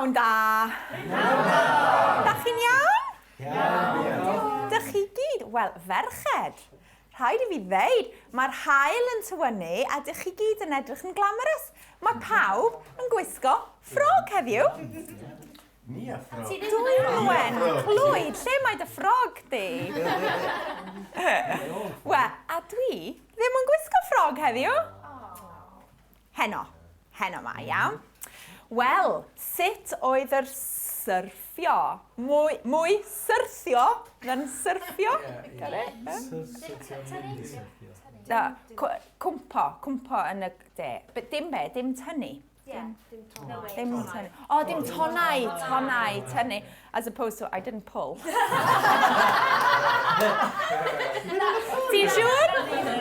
Prynhawn da. Prynhawn da. Da chi'n iawn? Iawn, diolch. Dych chi gyd, wel, ferched, rhaid i fi ddeud, mae'r haul yn tywynnu a dych chi gyd yn edrych yn glamorous. Mae pawb yn gwisgo ffrog heddiw. Ni a ffrog. Dwynwen, Clwyd, lle mae dy ffrog di? Wel, a dwi ddim yn gwisgo ffrog heddiw. Heno. Heno ma, iawn. Wel, sut oedd yr syrffio? Mwy, mwy syrthio na'n syrffio? Got it? Na, cwmpo, cwmpo yn y de. But dim be, dim tynnu. Yeah, dim tonnau. Dim tynnu. O, dim tonnau, tonnau, tynnu. As opposed to, I didn't pull. Ti'n siŵr?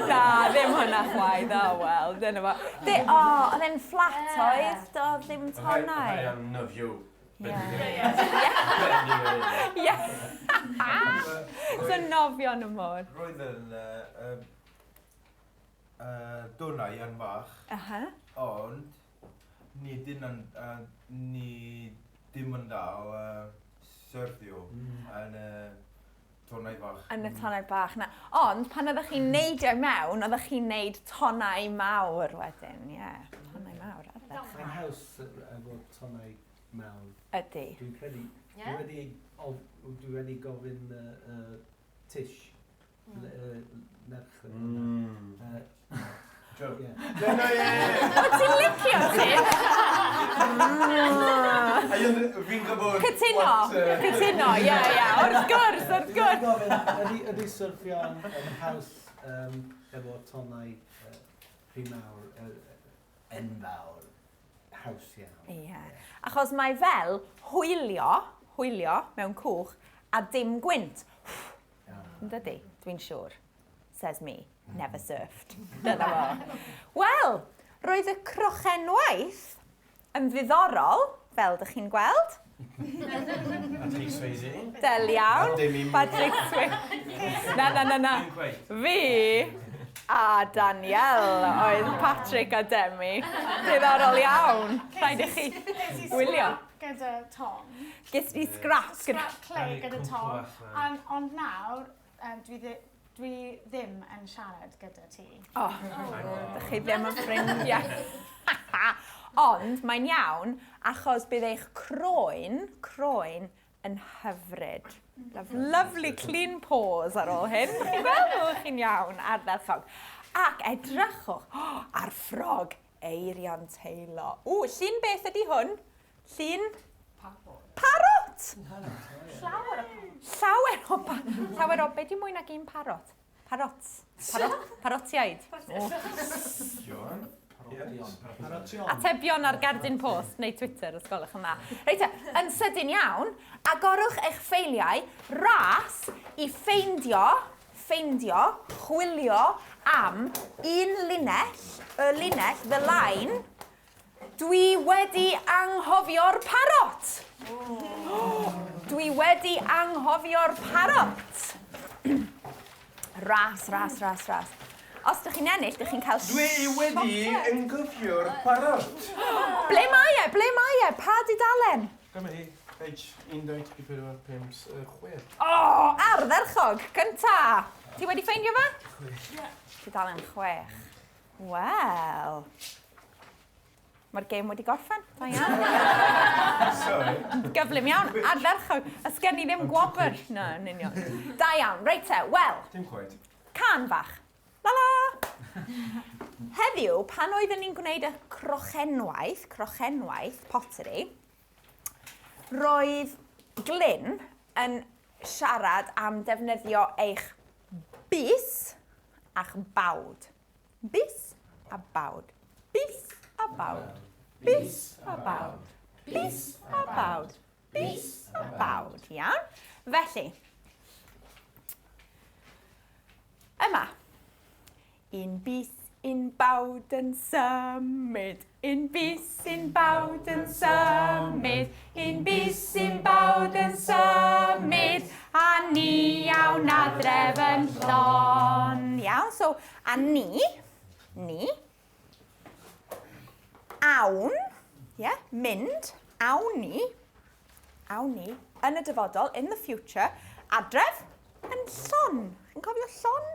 Na, ddim hwnna chwaith. O, wel, dyna fo. De, o, oedd e'n fflat oedd, do, ddim tonnau. Rhai am nofio. Ie. So nofio yn y môr. Roedd yn donnau yn fach, ond ni ddim yn, ni ddim yn dal syrthio yn y tonnau bach. Yn y tonnau bach, na. Ond pan oeddech chi'n neidio i mewn, oeddech chi'n neud tonnau mawr wedyn, ie. Yeah. Tonnau mawr, ardderchog. Mae'n haws efo tonnau mawr. Ydy. Dwi'n credu. Dwi wedi, dwi wedi gofyn Tish merch. Joe. O, ti'n licio ti? Fi'n gwybod... Cytuno, cytuno, ie, ie, wrth gwrs, wrth gwrs. Ydy, ydy syrffio yn, yn haws um, efo tonnau uh, rhy mawr, uh, enfawr, haws iawn. Ie. Yeah. Achos mae fel hwylio, hwylio mewn cwch, a dim gwynt. Yn dydi? Dwi'n siŵr. Says me. Never surfed. Dyna fo. Wel, roedd y crochenwaith yn ddiddorol, fel dych chi'n gweld. Patrick Swayze. Del iawn. Patrick Swayze. Na, na, na, na. Fi a Danielle oedd Patrick a Demi. Diddorol iawn. Rhaid i chi wylio. Gyda Tom. Ges di scrap gyda... Scrap clay gyda Tom. An, ond nawr, um, dwi, ddi, dwi ddim yn siarad gyda ti. Oh, oh. chi ddim yn ffrindiau. Ond mae'n iawn, achos bydd eich croen, croen, yn hyfryd. Love, lovely clean pores ar ôl hyn. Chi'n gweld o, chi'n iawn, ardderchog. Ac edrychwch oh, ar ffrog Eirion Teilo. Ww, llun beth ydy hwn? Llun? Parot. Parot! Llawer o parot. Llawer o pa Llawer o... Be di mwy nag un parot? Parots. Parot, parotiaid. Joan. Parotion. Atebion ar gerdyn post neu Twitter os gwelwch yn dda. Reit te, yn sydyn iawn, agorwch eich ffeiliau ras i ffeindio, ffeindio, chwilio am un linell, y linell, the line, Dwi wedi anghofio'r parot! Dwi wedi anghofio'r parot! Ras, ras, ras, ras. Os dych chi'n ennill, dych chi'n cael Dwi wedi anghofio'r parot! Ble mae e? Ble mae e? Pa dudalen? Dyma hi. Page 1, 2, 3, 4, 5, 6. O, ardderchog! Cynta! Ti wedi ffeindio fe? Tudalen 6. Wel, mae'r gêm wedi gorffen. Da iawn. Sorry. Gyflym iawn, ardderchog. A sgen i ddim gwobr. Na, yn union. Da iawn. Reit te, wel. Dim cweit. Can fach. La la! Heddiw, pan oedden ni'n gwneud y crochenwaith, crochenwaith, pottery, roedd Glyn yn siarad am defnyddio eich bys a'ch bawd. Bys a bawd. Bys a bawd. Bys a bawd. Bys a bawd. Bys a bawd. Iawn? Felly, yma, Un bys, un bawd yn symud. Un bys, un bawd yn symud. Un bys, un bawd yn symud. A ni awn adref yn llon. Iawn, so, a ni, ni, awn, ie, yeah, mynd, Awn ni, awn ni, yn y dyfodol, in the future, adref yn llon. Chi'n cofio llon?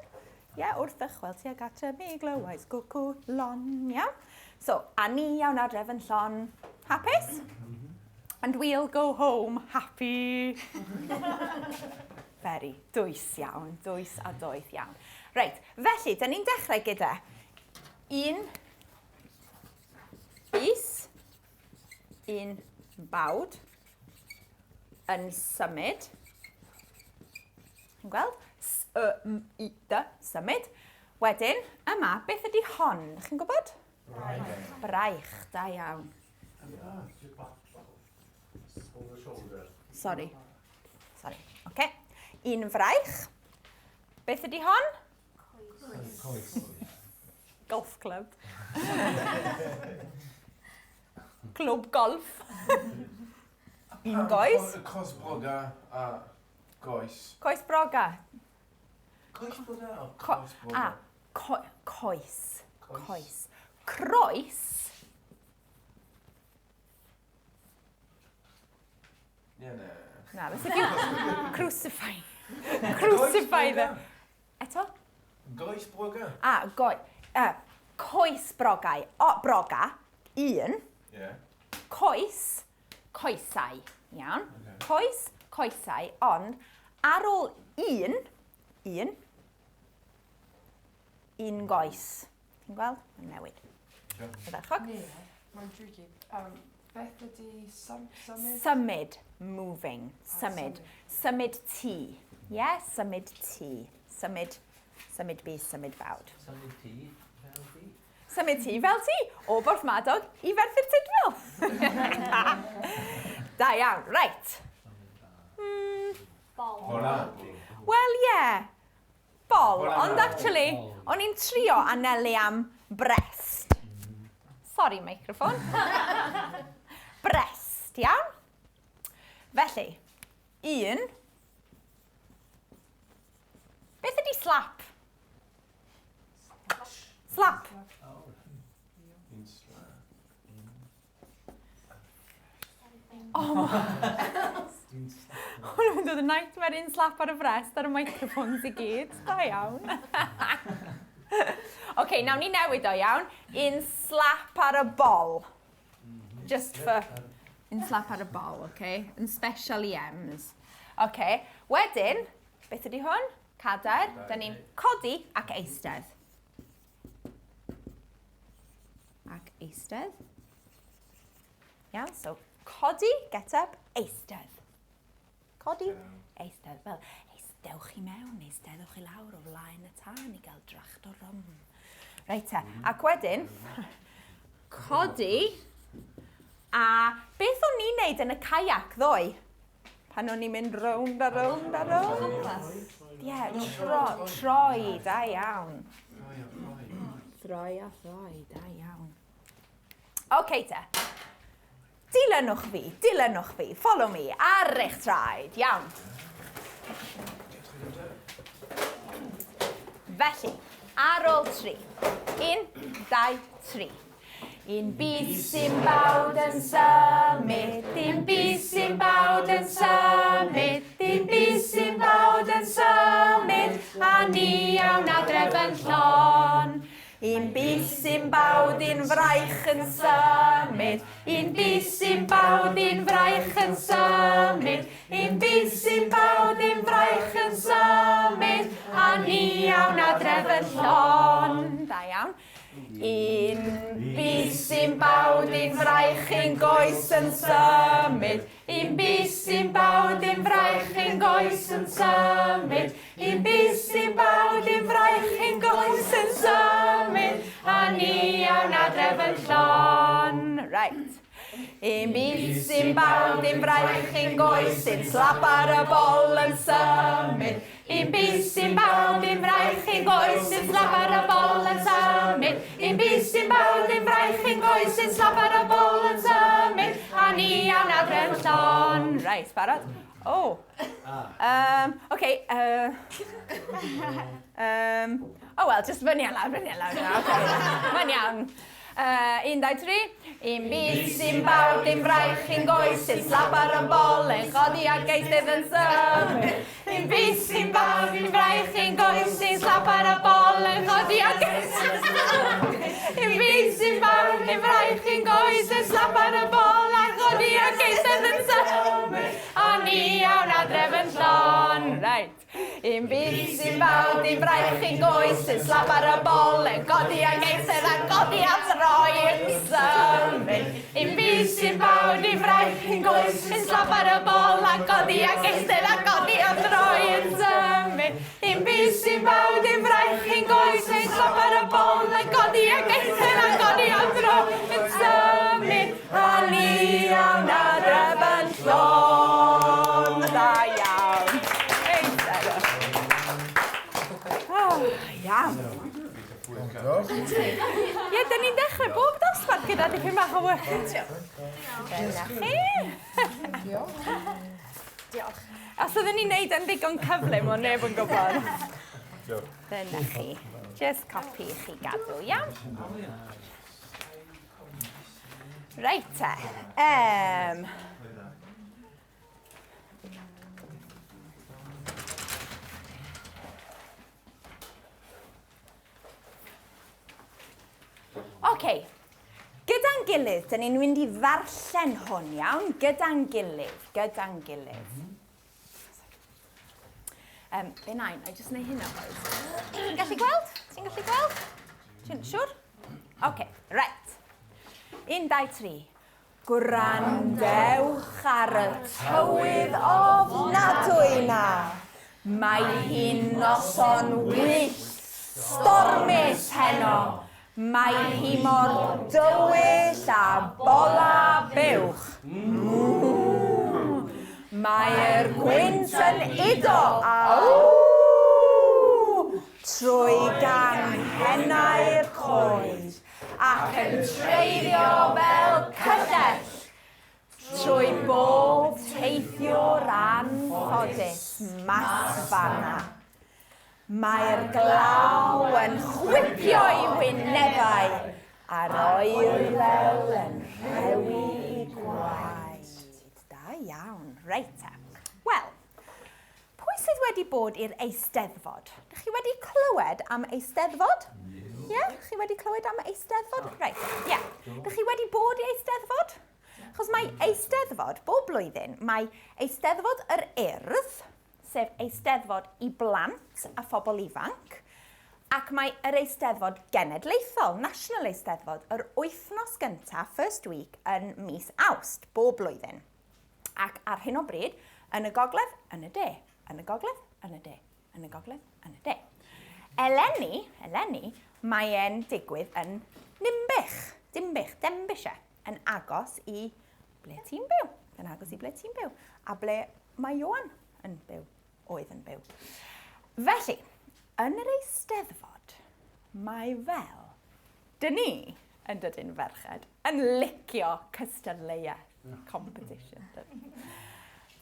Ie, yeah, wrth ddychwel tuag at y mi glywais gwcw lon, iawn? So, a ni iawn adref yn llon. Hapus? And we'll go home happy. Very dwys iawn, dwys a doeth iawn. Reit, felly, dyn ni'n dechrau gyda un bys, un bawd yn symud. Chi'n gweld? S, Y, M, I, D, symud. Wedyn, yma, beth ydy hon? Chi'n gwybod? Braich. Braich, da iawn. Sorry. Sorry. Okay. Un fraich. Beth ydy hon? Coes. Golf club. Clwb golf. Un goes. Cos broga a goes. Coes broga. Coes broga o cos broga? A, co coes. Coes. Croes. Yeah, na. Na, beth ydy crucify. Crucify the... Eto? Goes broga. A, goi. Coes brogau. O, broga. Un. Yeah. Coes, coesau. Iawn. Okay. Coes, coesau, ond ar ôl un, un, un goes. Ti'n gweld? Mae'n newid. Yeah. Ardderchog. Ie, mae'n tricky. Beth ydy symud? Symud, moving, symud. Symud ti. Yeah, symud ti. Symud, symud bys, symud bawd. Symud ti fel ti. Symud ti fel ti, o Borthmadog i Ferthyr Tudful. Da iawn, reit. Bol. Hwnna. Wel, ie. Yeah. Bol, Hwnna. ond actually, o'n i'n trio anelu am brest. Sorry, microphone. Brest, iawn? Felly, un. Beth ydy slap? Slap. Un slap. Oh, my. Hwn yn dod yn nightmare un slap ar y frest ar y microphones i gyd. Da iawn. OK, nawn ni newid o iawn. Un slap ar y bol. Just for... Un slap ar y bol, OK? Yn special i M's. OK, wedyn, beth ydy hwn? Cadair. Da ni'n codi ac eistedd. Ac eistedd. Iawn, so codi, get up, eistedd. Codi, eistedd. Fel, eistewch i mewn, eisteddwch i lawr o flaen y tân i gael dracht o rum. Reit te, ac wedyn, codi, a beth o'n ni'n neud yn y kayak ddoe? Pan o'n ni'n mynd rownd a rownd a rownd? Ie, troi, da iawn. Troi a throi. Throi a throi, da iawn. OK te. Dilynwch fi, dilynwch fi, follow me, ar eich traed, iawn. Felly, ar ôl 3. 1, 2, 3. Un bys sy'n bawd yn symud, un bys sy'n bawd yn symud, un bys sy'n bawd yn symud, a ni awn adref yn llon. Un bys sy'n bawd un fraich yn symud, un bys sy'n bawd un fraich yn symud, un bys sy'n bawd un fraich yn symud, a ni awn adref yn llon. Da iawn. Un bys sy'n bawd un fraich un goes yn symud, un bys sy'n bawd un fraich un goes yn symud, un bys sy'n bawd un fraich un goes yn symud, a ni awn adref yn llon. Right. Un bys sy'n bawd un fraich un goes un slap ar y bol yn symud. Un bys sy'n bawd un fraich un goes un slap ar y bol yn symud. Un bys sy'n bawd un fraich un goes un slap ar y bol yn symud. A ni awn adref yn llon. Reit, barod? Oh. Okay. Oh well, just fyny a lawr, fyny a lawr. Okay. Mae'n iawn. 1, 2, 3. Un bys, un bawd, un braich, un goes, un slap ar y bol, un chodi ac eistedd yn symud. Un bys, un bawd, un braich, un goes, un slap ar y bol, un chodi ac eistedd yn symud. Un bys, un bawd, un braich, un goes, un slap ar y bol, a chodi ac eistedd yn symud. A ni awn adref yn llon. Right. Un bys, un bawd, un braich, un goes, un slap ar y bol, yn codi ag eistedd a codi a throi yn symud. Un bys, un bawd, un braich, un goes, un slap ar y bol, a codi ag eistedd a codi a throi yn symud. Un bys, un bawd, un braich, un goes, un slap ar y bol, yn codi ag eistedd a codi a throi yn symud. A ni awn adref yn llon. Da iawn. Reit, Oh, iawn. Ie, dyn ni'n dechrau bob dosbarth gyda dipyn bach o workout. Dyna chi. Diolch. Os oedden ni'n neud yn ddigon cyflym, o'n neb yn gwybod. Dyna chi. Just copi i chi gadw, iawn? Reit te. OK. Gyda'n gilydd, dyn ni'n mynd i ddarllen hwn, iawn? Gyda'n gilydd, gyda'n gilydd. Be na i, na i jyst neud hynna, boys. Ti'n gallu gweld? Ti'n gallu gweld? Ti'n siwr? OK, right. 1, 2, 3. Gwrandewch ar y tywydd ofnadwy na. Mae hi'n noson wyllt, stormus heno. Mae hi mor dywyll a bola buwch. Mŵ! Mae'r gwynt yn udo a ww! Trwy ganghennau'r coed ac yn treiddio fel cyllell trwy bob teithiwr anffodus mas fan'na. Mae'r glaw yn chwipio i wynebau a'r oerfel yn rhewi i gwaed. Da iawn. Reit te. Wel, pwy sydd wedi bod i'r Eisteddfod? Dych chi wedi clywed am Eisteddfod? Ie? Yeah? Chi wedi clywed am Eisteddfod? Reit, ie. Yeah. Dych chi wedi bod i Eisteddfod? Achos mae Eisteddfod, bob blwyddyn, mae Eisteddfod yr Urdd, sef Eisteddfod i blant a phobl ifanc, ac mae yr Eisteddfod Genedlaethol, National Eisteddfod, yr wythnos gyntaf, first week, yn mis Awst, bob blwyddyn. Ac ar hyn o bryd, yn y gogledd, yn y de, yn y gogledd, yn y de, yn y gogledd, yn y de. Eleni, eleni, mae e'n digwydd yn Ninbych, Dinbych, Denbighshire, yn agos i ble ti'n byw, yn agos i ble ti'n byw, a ble mae Ioan yn byw, oedd yn byw. Felly, yn yr Eisteddfod, mae fel, dyn ni, yn dydyn ferched, yn licio cystadleuaeth, competition. Dyn.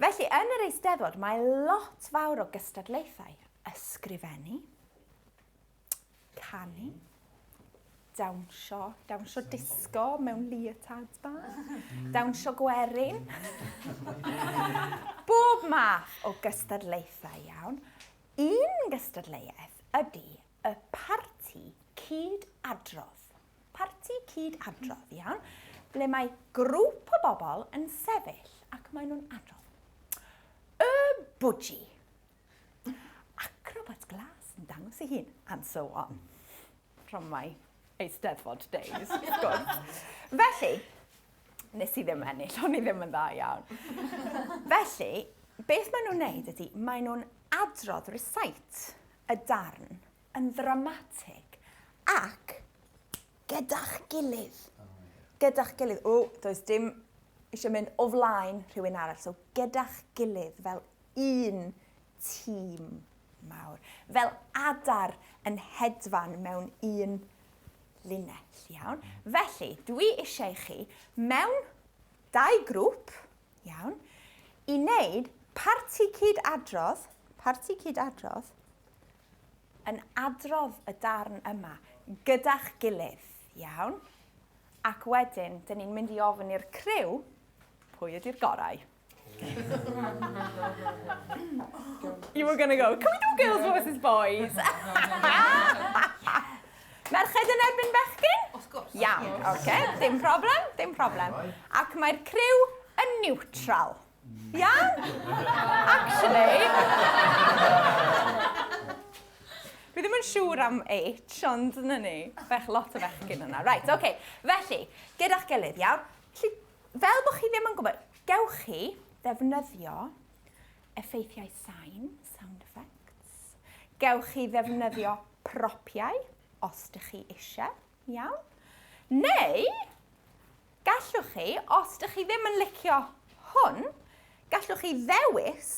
Felly, yn yr Eisteddfod, mae lot fawr o gystadlaethau. Ysgrifennu, canu, dawnsio, dawnsio disgo mewn leotards bach, dawnsio gwerin. Bob math o gystadlaethau, iawn. Un gystadleuaeth ydy y parti cyd-adrodd. Parti cyd-adrodd, iawn, ble mae grŵp o bobl yn sefyll ac maen nhw'n adrodd. Y bwji. Acrobat glas yn dangos ei hun, and so on. From my Eisteddfod days, wrth gwrs. Felly, nes i ddim ennill, o'n i ddim yn dda iawn. Felly, beth maen nhw'n neud ydy, maen nhw'n adrodd, recite, y darn yn ddramatig ac gyda'ch gilydd. Gyda'ch gilydd. O, does dim eisiau mynd o flaen rhywun arall. So, gyda'ch gilydd fel un tîm mawr. Fel adar yn hedfan mewn un linell, iawn. Felly, dwi eisiau i chi mewn dau grŵp, iawn, i wneud parti cyd-adrodd, parti cyd-adrodd, yn adrodd y darn yma gyda'ch gilydd, iawn. Ac wedyn, dyn ni'n mynd i ofyn i'r criw pwy ydy'r gorau. You were gonna go, can we do girls versus boys? Merched yn erbyn bechgyn? Wrth gwrs. Iawn, oce, dim problem, dim problem. Ac mae'r criw yn neutral. Iawn? Actually, dwi ddim yn siŵr am H, ond dyna ni. Bech lot o fechgyn yna. Right, oce. Okay. Felly, gyda'ch gilydd, iawn? Felly, fel bod chi ddim yn gwybod, gewch chi ddefnyddio effeithiau sain, sound effects. Gewch chi ddefnyddio propiau, os dych chi eisiau, iawn? Neu, gallwch chi, os dych chi ddim yn licio hwn, gallwch chi ddewis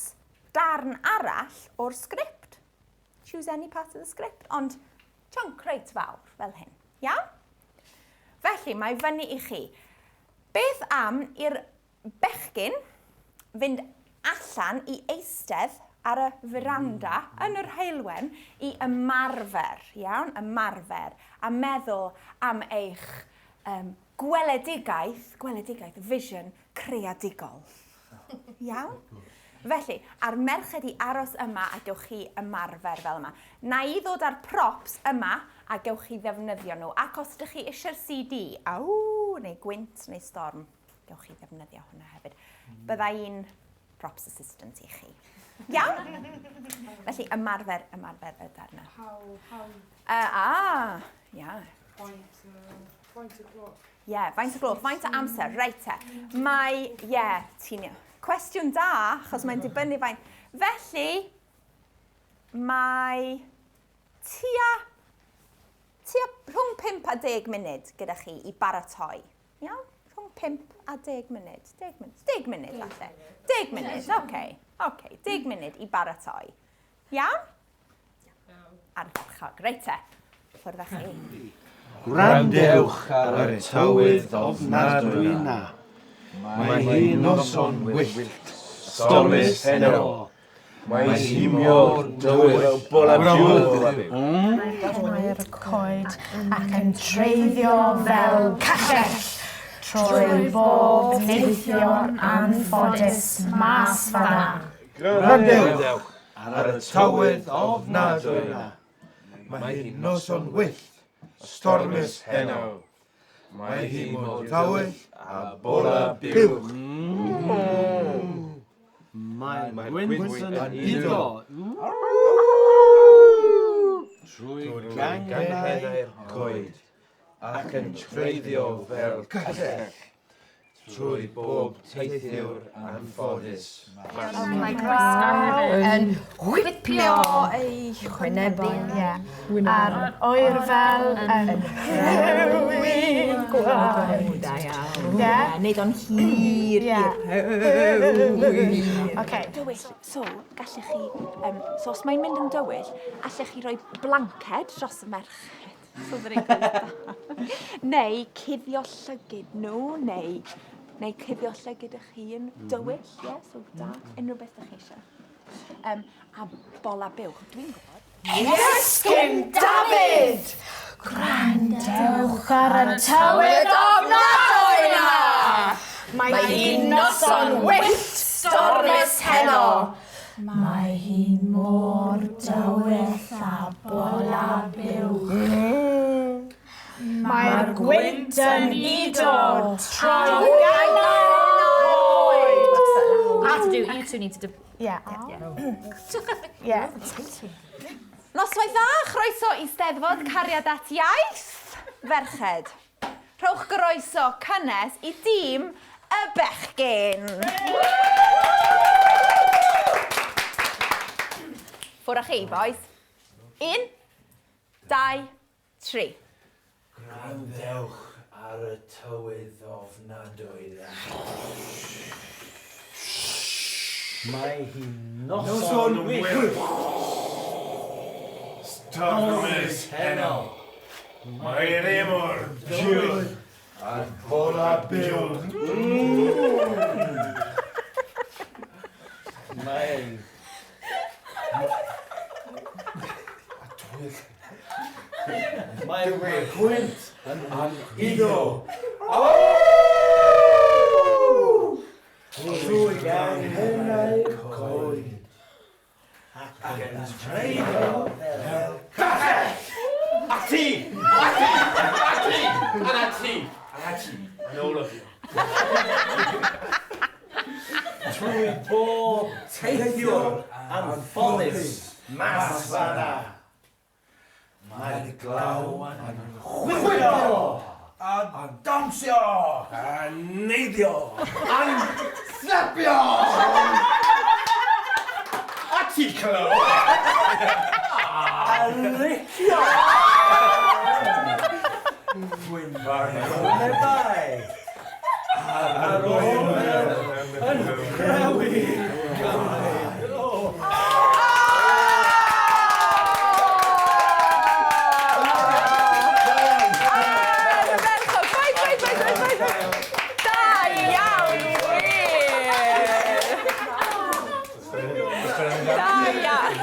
darn arall o'r sgript. Choose any part of the script, ond chunk reit fawr fel hyn, iawn? Felly, mae fyny i chi. Beth am i'r bechgyn fynd allan i eistedd ar y feranda yn yr heulwen i ymarfer, iawn, ymarfer, a meddwl am eich gweledigaeth, gweledigaeth, vision creadigol. Iawn? Felly, a'r merched i aros yma a gewch chi ymarfer fel yma. Na i ddod â'r props yma a gewch chi ddefnyddio nhw. Ac os ydych chi eisiau'r CD, aw, neu gwynt neu storm, gewch chi ddefnyddio hwnna hefyd. Bydda i'n props assistant i chi. Iawn? Felly, ymarfer, ymarfer y darna. How Ia. Faint o gloch? Ie, yeah, faint o gloch, faint o amser, reit te. Mae, ie, yeah, ti'n iawn. Cwestiwn da, achos mae'n dibynnu faint. Felly, mae tua rhwng 5 a 10 munud gyda chi i baratoi. Iawn? Rhwng 5 a 10 munud. 10 munud, 10 munud falle. 10 munud, oce. Oce, 10 munud i baratoi. Iawn? Ardderchog, reit te. Ffwrdd â chi. Gwrandewch ar y tywydd ofnadwy na. Mae hi'n noson wyllt, stormus heno. Mae hi mor dywyll, Mae'r coed ac yn treiddio fel callell trwy bob teithio'r anffodus mas fan'na. Gwrandewch ar y tywydd ofnadwy na. Mae hi'n noson wyllt, stormus heno. Mae hi mor dywyll a bola buwch. Mae'r gwynt yn udo trwy ganghennau'r coed ac yn treiddio fel callell trwy bob teithiwr anffodus. Mae glaw yn whipio ei chwynebau. Ie. A'r oerfel yn rhewi'n gwaed. Da iawn. Ie? Neud o'n hir. Ie. Oce. Dywyll, so, gallech chi, so os mae'n mynd yn dywyll, allech chi roi blanced dros y merched. So that it goes down. Neu cuddio llygid nhw, neu cuddio llygid eich hun, dywyll, ie, so da, unrhyw beth ydych chi eisiau. A bola buwch, dwi'n gwybod. Iesgyn Dafydd! Gwrandewch ar y tywydd ofnadwy na! Mae hi'n noson wyllt stormus heno. Mae hi mor dywyll a bola buwch. Mae'r gwynt yn udo trwy ganol coed. I have to do, you two need to do... Yeah. Yeah. Noswaith dda, chroeso i Steddfod Cariad at Iaith, ferched. Rhowch groeso cynnes i dîm y bechgyn. Ffwrdd â chi, boys. 1, 2, 3. Gwrandewch ar y tywydd ofnadwy na. Mae hi'n noson wyllt. Stormus heno. Mae'r emor dywyll a'r bola buwch. Mae... Mae'r gwynt yn udo. Trwy ganghennau'r coed ac yn treiddio fel callell! A ti! A ti! A ti! And a ti! And a ti! And all of you. Trwy bob teithiwr anffodus mas fan'na. Mae'r glaw yn chwifio! A dawnsio! A neidio! A'n slapio! A ti, Clo! A licio! Gwynfaen. Wynebau! A'r oer yn rhewi Cymru. Da iawn, wir! Da iawn.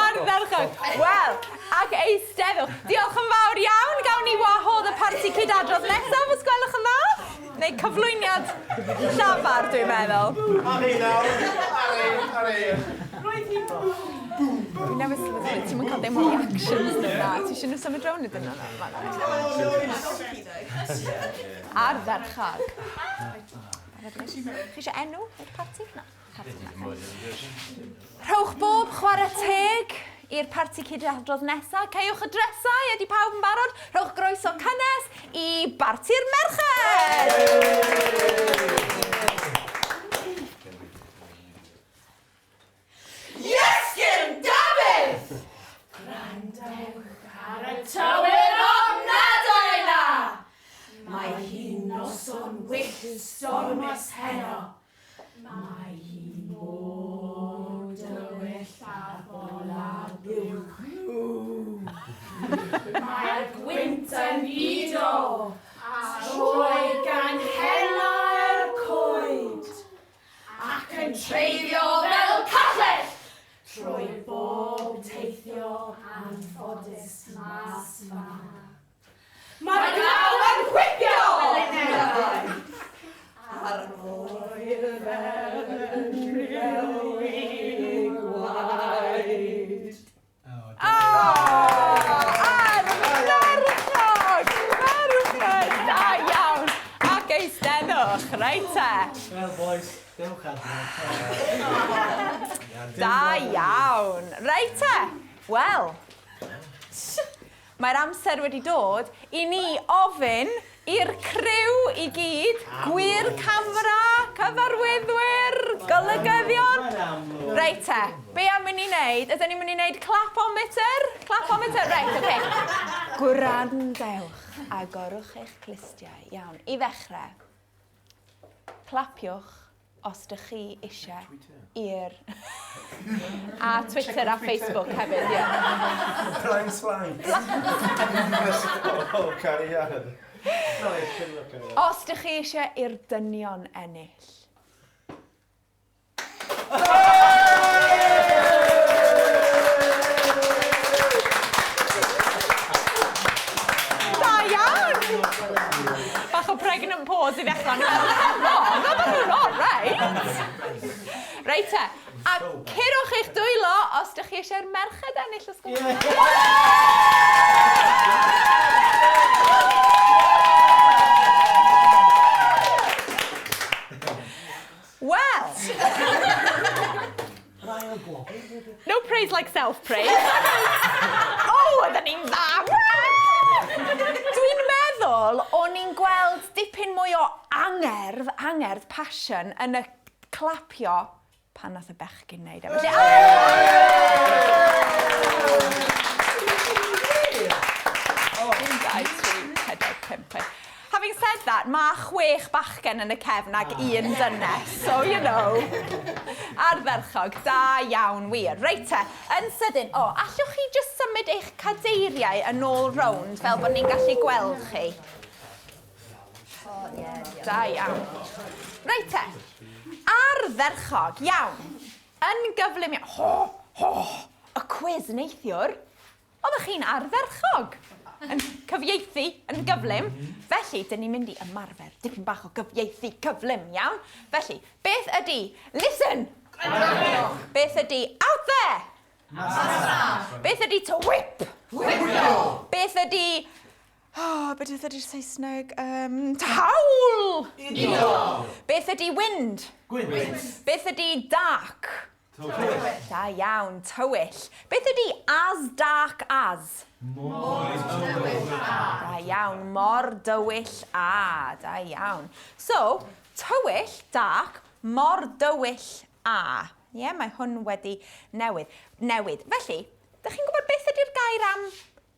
Ardderchog. Wel, ac eisteddwch. Diolch yn fawr iawn. Gawn ni wahodd y parti cyd-adrodd nesaf, os gwelwch yn dda. Neu cyflwyniad llafar, dwi'n meddwl. Ar ei nawr! Ar ei, ar ei. Dwi newydd sylweddoli, ti'm yn cael dim o reactions na na. Ti eisiau nhw symud rownd iddyn nhw? Ardderchog. Chi eisiau enw i'r parti? Na. Rhowch bob chwarae teg i'r parti cyd-adrodd nesaf. Caewch y drysau, ydy pawb yn barod? Rhowch groeso cynnes i Barti'r Merched! Iesgyn Dafydd! Gwrandewch ar y tywydd ofnadwy 'na! Mae hi'n noson wyllt stormus heno. Mae hi mor dywyll â bola buwch. Mae'r gwynt yn udo a trwy ganghennau'r coed ac yn treiddio fel callell trwy bob teithio anffodus mas fan'na. Mae'r glaw yn chwipio! A'r oerfel yn rhewi gwaed. O! Ardderchog! Perffaith! Da iawn! Ac eisteddwch, reit te. Wel, boys, dewch adre. Da iawn. Reit te. Wel, mae'r amser wedi dod i ni ofyn i'r criw i gyd, gwir camera, cyfarwyddwyr, golygyddion. Reit te, be am i ni wneud? Ydyn ni'n mynd i wneud clapometer? Clapometer, reit, oce. Gwrandewch, agorwch eich clustiau. Iawn, i ddechrau, clapiwch os dych chi eisiau i'r... A Twitter a Facebook hefyd, ie. Blind slide. O, cariad. Os dych chi eisiau i'r dynion ennill. Da iawn! Bach o pregnant pause i ddechrau. O'n i'n meddwl, no, na maen nhw'n all right. Reit te, a curwch eich dwylo os ydych chi eisiau'r merched ennill os gwelwch yn dda. Wel! No praise like self-praise. O, oedden ni'n dda! Dwi'n meddwl o'n i'n gweld dipyn mwy o angerdd, angerdd, passion yn y clapio pan nath y bechgyn wneud e. Felly, Un, dau, tri, pedwar, pump, chwech. Having said that, mae chwech bachgen yn y cefn ac un dynes, so you know. Ardderchog, da iawn wir. Reit te, yn sydyn, o, allwch chi just symud eich cadeiriau yn ôl rownd fel bod ni'n gallu gweld chi? Da iawn. Reit te, ardderchog, iawn. Yn gyflym iawn. Ho, ho, y cwis neithiwr. Oeddech chi'n ardderchog. yn cyfieithu yn gyflym. Felly, dyn ni'n mynd i ymarfer dipyn bach o gyfieithu cyflym, iawn? Felly, beth ydy listen? Gwrandewch. Beth ydy out there? Masnach. Beth ydy to whip? Whipio. Beth ydy... Oh, beth ydy'r Saesneg? To howl! Udo. Beth ydy wind? Gwynt. Beth ydy dark? Tywyll. Da iawn, tywyll. Beth ydy as dark as? Mor dywyll a. Da iawn, mor dywyll a. Da iawn. So, tywyll, dark, mor dywyll a. Ie, yeah, mae hwn wedi newydd. Newid. Felly, dych chi'n gwybod beth ydy'r gair am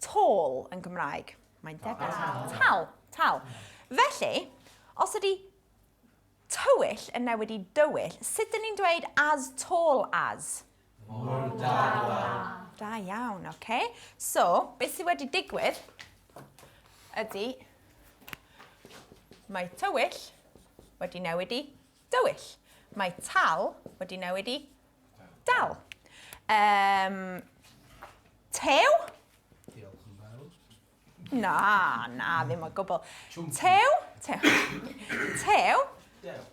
tall yn Gymraeg? Mae'n debyg. Tal. Tal. Felly, os ydy tywyll yn newid i dywyll, sut dyn ni'n dweud as tall as? Mor dal a. Da iawn, oce. Okay. So, beth sydd wedi digwydd ydy mae tywyll wedi newid i dywyll. Mae tal wedi newid i dal. Tew? Diolch yn fawr. Na, na, ddim o gwbl. Tew? Tew. Tew?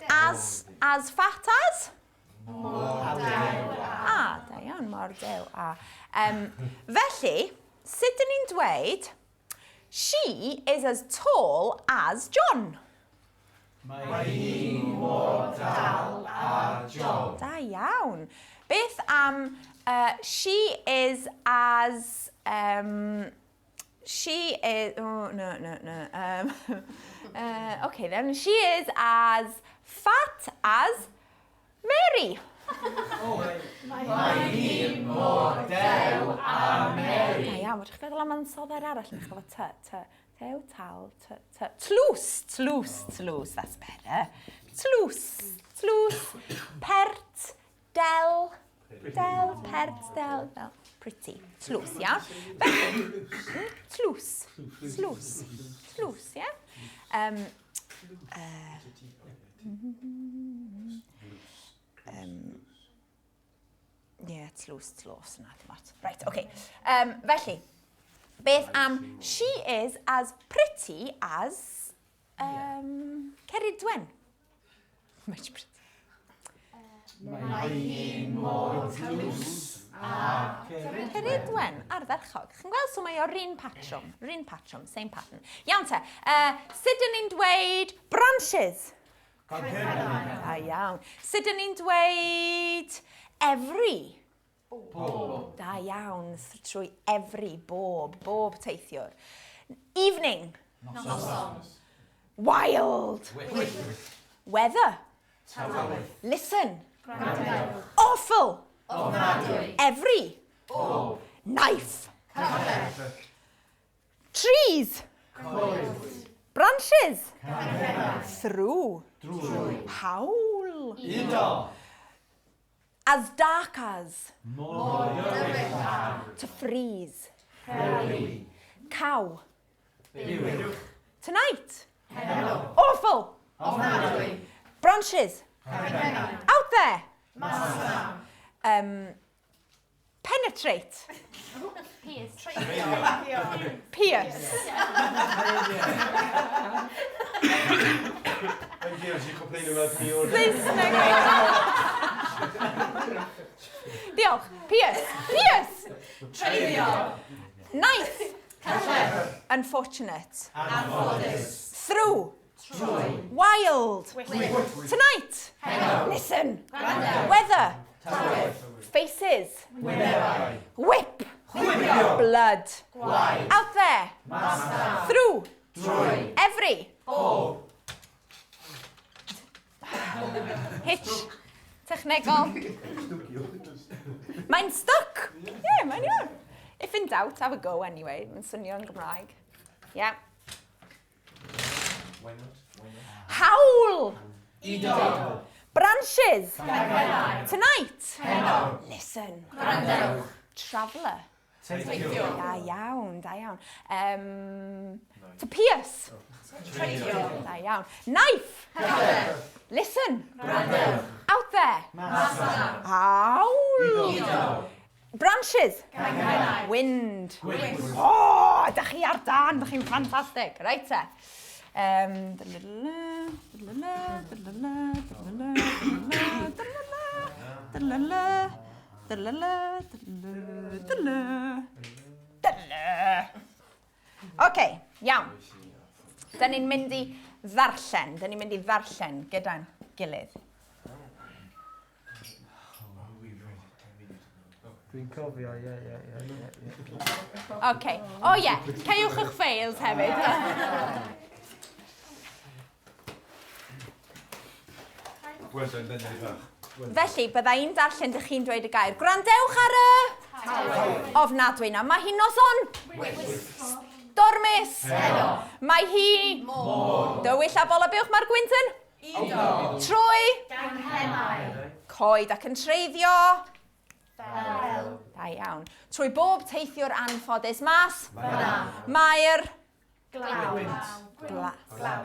As fat as? Mor dew a. A, da iawn, mor dew a. Felly, sut dyn ni'n dweud, she is as tall as John? Mae hi mor dal a John. Da iawn. Beth am she is as... She is... Oh, no, no, no. Okay then. She is as fat as Mary. Mae hi mor dew a Mary. Da iawn. Fedrwch chi feddwl am ansoddair arall yn dechrau efo T, T. Tew, tal, t, t. Tlws, tlws, tlws. That's better. Tlws, tlws. Pert, del, del, pert, del, del. Pretty. Tlws, iawn. Felly, tlws, tlws, tlws, ie? Ie, tlws, tlws, na, dim ots. Right, okay. Felly, beth am she is as pretty as Ceridwen? Much pretty. Mae hi mor tlws a Ceridwen, ardderchog. Chi'n gweld, so mae o'r un patrwm, yr un patrwm, same pattern. Iawn te, sut dyn ni'n dweud branches? Da iawn. Sut dyn ni'n dweud every? Bob. Da iawn, trwy every, bob, bob teithiwr. Evening. Noson. Wild. Wyllt. Weather. Tywydd. Listen. Gwrandewch. Awful. Ofnadwy. Every. Bob. Knife. Cyllell. Trees. Coed. Branches. Canghennau. Through. Drwy. Hawl. Udo. As dark as. Mor dywyll a. To freeze. Rhewi. Cow. Buwch. Tonight. Heno. Awful. Ofnadwy. Branches. Canghennau. Out there. Masnach. Penetrate. Pierce. Pierce. Thank you, you complain about me all Saesneg. Diolch. Pierce. Pierce. Treiddio. Knife. Unfortunate. Anffodus. Through. Trwy. Wild. Wyllt. Tonight. Heno. Listen. Gwrandewch. Weather. Tywydd. Faces. Wynebau. Whip. Chwipio. Blood. Gwaed. Out there. Masnach. Through. Drwy. Every. Bob. Hitch. Technegol. Mae'n stuck. Yeah, mae'n iawn. If in doubt, have a go anyway. Mae'n swnio'n Gymraeg. Yeah. Why not? Why not? Hawl. Udo. Branches. Canghennau. Tonight. Heno. Listen. Gwrandewch. Traveller. Teithiwr. Da iawn, da iawn. To pierce. Treiddio. Da iawn. Knife. Listen. Gwrandewch. Out there. Masnach. Hawl. Udo. Branches. Canghennau. Wind. Gwynt. O, oh, ydych chi ar dan, ydych chi'n ffantastig. Reit te. Oce, iawn. Da ni'n mynd i ddarllen. Da ni'n mynd i ddarllen gyda'n gilydd. Dwi'n cofio, ie, ie, ie. Oce. O ie, caewch eich ffeils hefyd. Well done, then, bach. Felly, bydda i'n darllen dych chi'n dweud y gair. Gwrandewch ar y... Ofnadwy na. Mae hi'n noson... Stormus. Heno. Mae hi... Môr. Dywyll a bola buwch mae'r gwynt yn... Udo. Trwy... Ganghennau. Coed ac yn treiddio. Fel. Da iawn. Trwy bob teithiwr anffodus mas. Fan'na. Mae'r... Glaw. Gla. Glaw.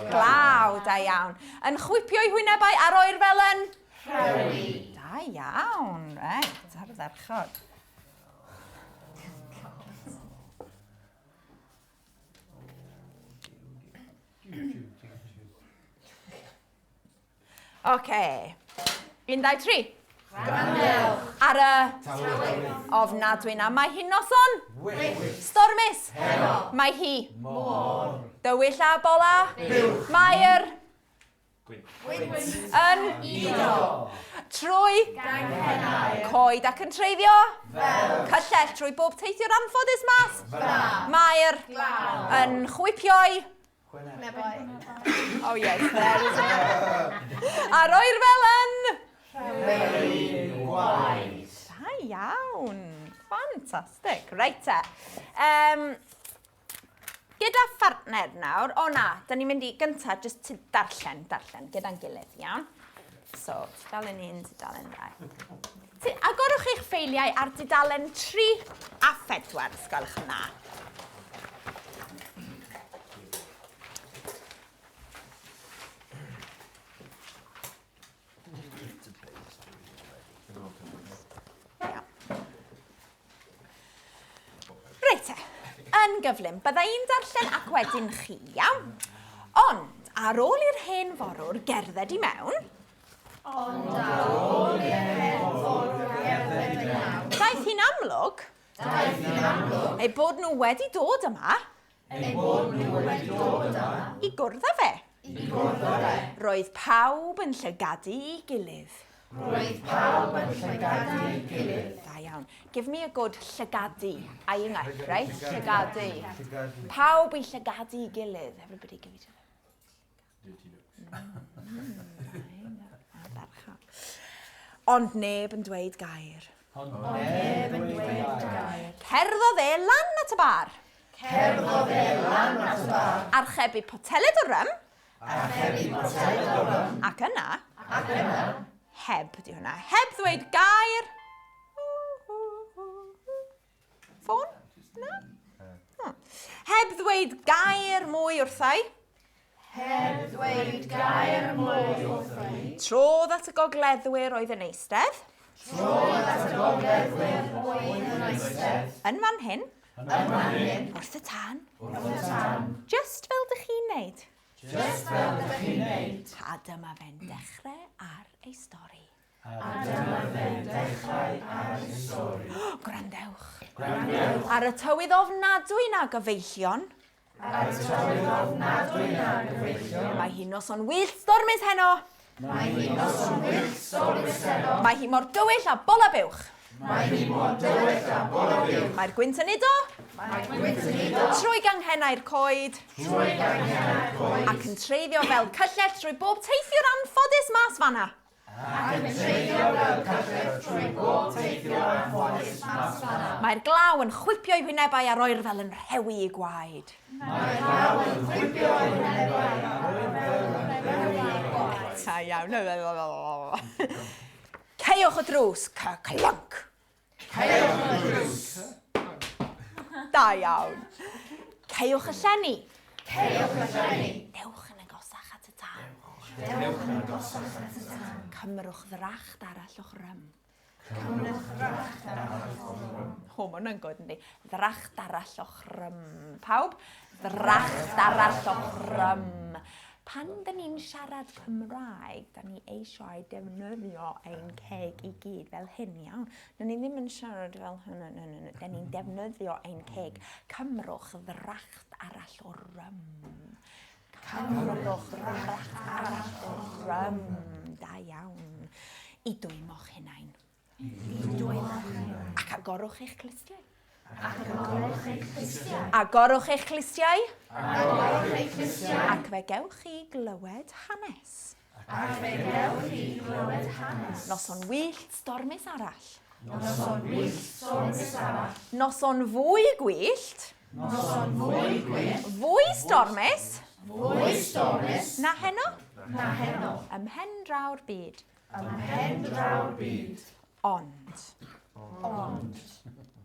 Glaw, da iawn. Yn chwipio'i hwynebau ar oer fel yn... Rhewi. Da iawn, reit, ardderchog. Oce. 1, 2, 3. Gwrandewch. Ar y... Tywydd. Ofnadwy na. Mae hi'n noson. Wyllt. Stormus. Heno. Mae hi. Môr. Dywyll a bola. Buwch. Mae'r... Gwynt. Yn. Udo. Trwy. Ganghennau. Coed ac yn treiddio. Fel. Cyllell trwy bob teithiwr anffodus mas. Fan'na. Mae'r... Glaw. Yn chwipio'i... Chwynebau. Oh yes, there is A'r oerfel yn... Rhewi. Gwaed. Da iawn. Fantastic. Reit te. Gyda phartner nawr, o na, da ni'n mynd i gyntaf jyst ti darllen, darllen, gyda'n gilydd, iawn? So, tudalen 1, tudalen 2. Agorwch eich ffeiliau ar dudalen 3 a 4, os gwelwch yn dda. Reit te, yn gyflym, bydda i'n darllen ac wedyn chi, iawn? Ond, ar ôl i'r hen forwr gerdded i mewn... Ond ar ôl i'r hen forwr gerdded i mewn... Daeth hi'n amlwg... Daeth hi'n amlwg... Eu bod nhw wedi dod yma... Eu bod nhw wedi dod yma... I gwrdd â fe. I gwrdd â fe. Roedd pawb yn llygadu ei gilydd. Roedd pawb yn llygadu ei gilydd. Da iawn. Give me a good llygadu. Eyeing up, right? Llygadu. Pawb i llygadu ei gilydd. Everybody give each other. Dirty looks. Ardderchog. Ond neb yn dweud gair. Ond neb yn dweud gair. Cerddodd e lan at y bar. Cerddodd e lan at y bar. Archebu poteled o rym. Archebu poteled o rym. Ac yna. Ac yna. Heb, di hwnna. Heb ddweud gair. Ffôn? Na? Heb ddweud gair mwy wrthai. Heb ddweud gair mwy wrthai. Trodd at y gogleddwyr oedd yn eistedd. Trodd at y gogleddwyr oedd yn eistedd. Yn fan hyn. Yn fan hyn. Wrth y tân. Wrth y tân. Just fel dych chi'n neud. Just fel dych chi'n neud. A dyma fe'n dechrau ar ei stori. A dyma fe'n dechrau ar ei stori. Gwrandewch. Gwrandewch. Ar y tywydd ofnadwy na gyfeillion. Ar y tywydd ofnadwy na gyfeillion. Mae hi'n noson wyllt stormus heno. Mae hi'n noson wyllt stormus heno. Mae hi mor dywyll a bola buwch. Mae hi mor dywyll a bola buwch. Mae'r gwynt yn udo. Mae'r gwynt yn udo. Trwy ganghennau'r coed. Trwy ganghennau'r coed. Ac yn treiddio fel cyllell trwy bob teithiwr anffodus mas fan'na. Ac yn treiddio fel cyllell trwy bob teithiwr anffodus mas fan'na. Mae'r glaw yn chwipio'i hwynebau a'r oerfel yn rhewi eu gwaed. Mae'r glaw yn chwipio'i hwynebau a'r oerfel yn rhewi eu gwaed. Da iawn. Caewch y drws, clonc. Caewch y drws. Da iawn. Caewch y llenni. Caewch y llenni. Dewch yn agosach at y tân. Dewch yn agosach at y tân. Cymrwch ddracht arall o'ch rym. Cymrwch ddracht arall o rym. O, mae hwnna'n good, yndi? Ddracht arall o chrym. Pawb? Ddracht arall o chrym. Pan dyn ni'n siarad Cymraeg, da ni eisiau defnyddio ein ceg i gyd fel hyn, iawn? Dyn ni ddim yn siarad fel hyn, na, na, na. Dyn ni'n defnyddio ein ceg. Cymrwch ddracht arall o rym. Cymrwch ddracht arall o rym. Da iawn. I dwymo'ch hunain. I dwymo'ch hunain. Ac agorwch eich clustiau. Ac agorwch eich clustiau. Agorwch eich clustiau. Agorwch eich clustiau. Ac fe gewch chi glywed hanes. Ac fe gewch chi glywed hanes. Noson wyllt stormus arall. Noson wyllt stormus arall. Noson fwy gwyllt. Noson fwy gwyllt. Fwy stormus. Fwy stormus. Na heno. Na heno. Ym mhen draw'r byd. Ym mhen draw'r byd. Ond. Ond.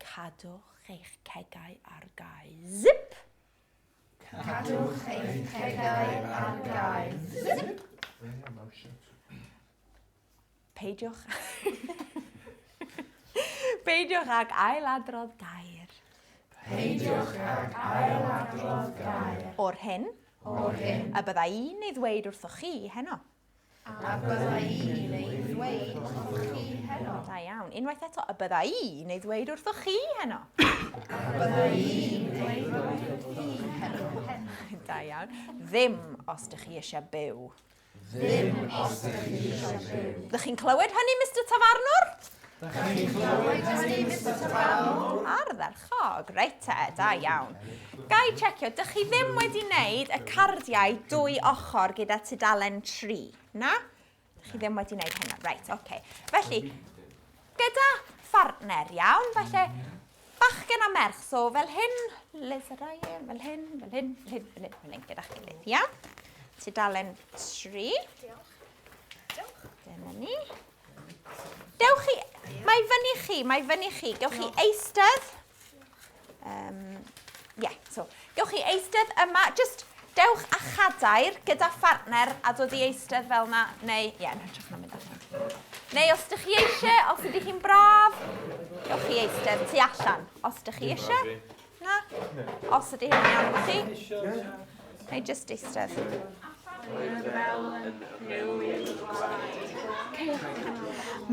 Cadwch eich cegau ar gau. Zip! Cadwch eich cegau ar gau. Zip! Peidiwch... Peidiwch ag ailadrodd gair. Peidiwch ag ailadrodd gair. O'r hyn. O'r hyn. Y bydda i'n ei ddweud wrthoch chi heno. A bydda i'n ei ddweud wrthoch chi heno. Da iawn. Unwaith eto, y bydda i'n ei ddweud wrthoch chi heno. A bydda i'n ei ddweud wrthoch chi heno. Da iawn. Ddim os dych chi eisiau byw. Ddim os dych chi eisiau byw. Dych chi'n clywed hynny, Mr Tafarnwr? Dych chi'n clywed hynny, Mr Tafarnwr? Ardderchog. Reit te, da iawn. Ga i checio, dych chi ddim wedi wneud y cardiau dwy ochr gyda tudalen 3, na? Dych chi ddim wedi wneud hynna. Reit, oce. Okay. Felly, gyda phartner, iawn, falle bachgen a merch, so fel hyn, Liz a Ryan, fel hyn, fel hyn, fel hyn, fel hyn, fel hyn, gyda'ch gilydd, iawn? Tudalen 3. Diolch. Diolch. Dyna ni. Dewch chi, mae fyny chi, mae fyny chi. Gewch chi eistedd. Yeah, so, gewch chi eistedd yma, just dewch a chadair gyda phartner a dod i eistedd fel na, neu, ie, yeah, yn hytrach na mynd allan. Neu os ydych chi eisiau, os ydych chi'n braf, gewch chi eistedd tu allan. Os ydych chi eisiau, na? Os ydy hyn iawn efo chi, neu just eistedd.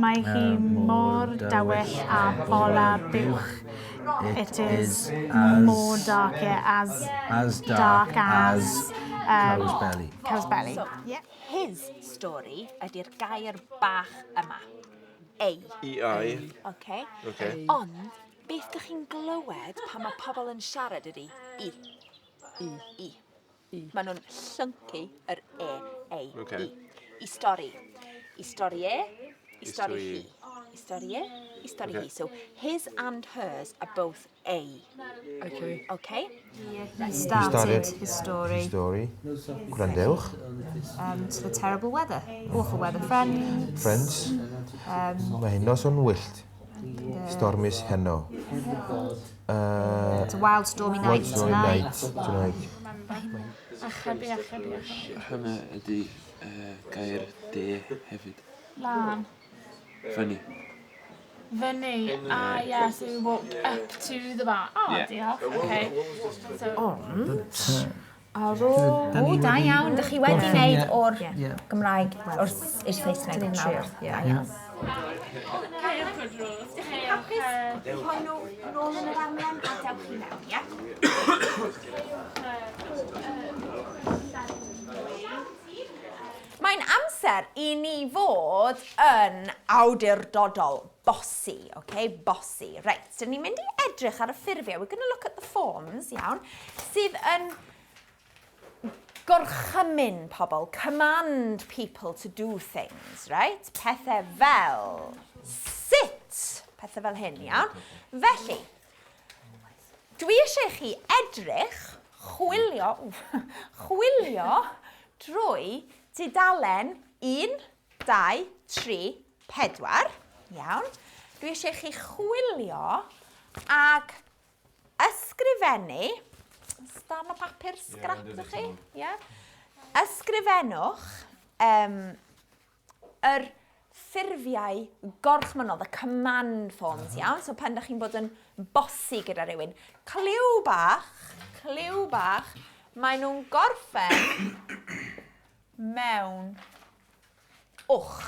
Mae hi mor dywyll â bola buwch. It is more dark as, as dark as cow's belly. Cow's belly. So, his story ydy'r gair bach yma. Ei. E-I. Okay. Okay. Ond, beth dych chi'n glywed pan mae pobl yn siarad ydy i. I. I. Maen nhw'n llyncu yr e, ei, okay. i. I stori. I stori e, i stori hi. I stori e, i stori hi. So, his and hers are both A. Okay. Okay? He started his story. His story. Gwrandewch. To the terrible weather. Awful weather. Friends. Friends. Mae hi'n noson wyllt. Stormus heno. It's a wild stormy night wild stormy tonight. night tonight. Achebu, achebu, achebu. Hynna ydy gair de hefyd. Lan. Fyny. Fyny. Ah, yeah, so we walked up to the bar. Oh, Yeah. diolch. Okay. So, Ond, ar ôl... O, da iawn. Dych chi wedi wneud o'r Gymraeg o'r i'r Saesneg nawr. Da iawn. Dych chi'n hapus rhoi nhw nôl yn yr amlen a dewch chi mewn, ie? Mae'n amser i ni fod yn awdurdodol, bossy, okay? Bossy. Reit, dyn ni'n mynd i edrych ar y ffurfiau. We're going to look at the forms, iawn, sydd yn gorchymyn pobl, command people to do things, right? Pethau fel sit, pethau fel hyn, iawn? Felly, dwi eisiau chi edrych, chwilio, chwilio drwy tudalen 1, 2, 3, 4, iawn? Dwi eisiau chi chwilio ag ysgrifennu, darn o papur scrap ydych chi? Ie. Ysgrifennwch yr ffurfiau gorchmynol, the command forms, iawn? So pan ydych chi'n bod yn bossy gyda rhywun. Cliw bach, cliw bach, maen nhw'n gorffen mewn wch.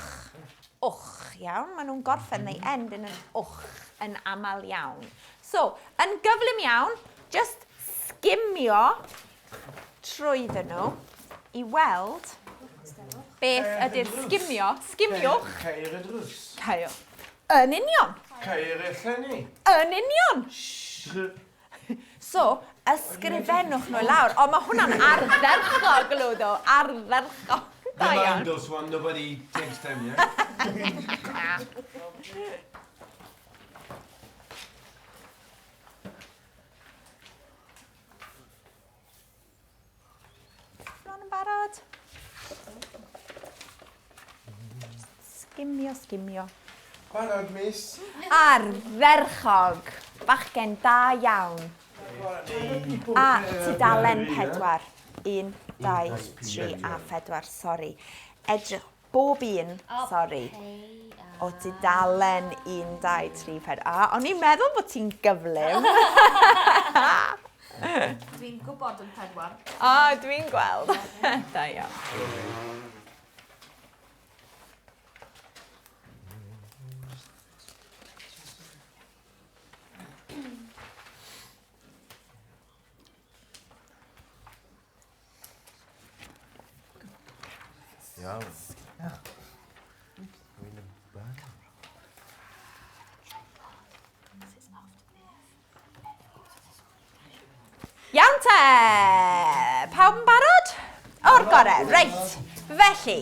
Wch, iawn? Maen nhw'n gorffen, they end in an wch yn aml iawn. So, yn gyflym iawn, just sgimio trwydden nhw i weld beth ydy'r sgimio. Sgimiwch. Ceir y drws. Ceir. Yn union. Ceir y llenni. Yn union. So, ysgrifennwch nhw lawr. O, mae hwnna'n ardderchog, Ludo. Ardderchog. Da iawn. Remind those one, nobody takes them, yeah? Bron yn barod? Sgimio, sgimio. Barod, miss. Ardderchog. Bachgen da iawn. A tudalen 4. 1, 2, 3 a 4, sori. Edrych, bob un, sori. O tudalen 1, 2, 3, 4. A, o'n i'n meddwl bod ti'n gyflym. Dwi'n gwybod yn 4. O, dwi'n gweld. Da iawn. Iawn. Dwi'n y bag. Iawn te! Pawb yn barod? O'r gorau, reit. Felly,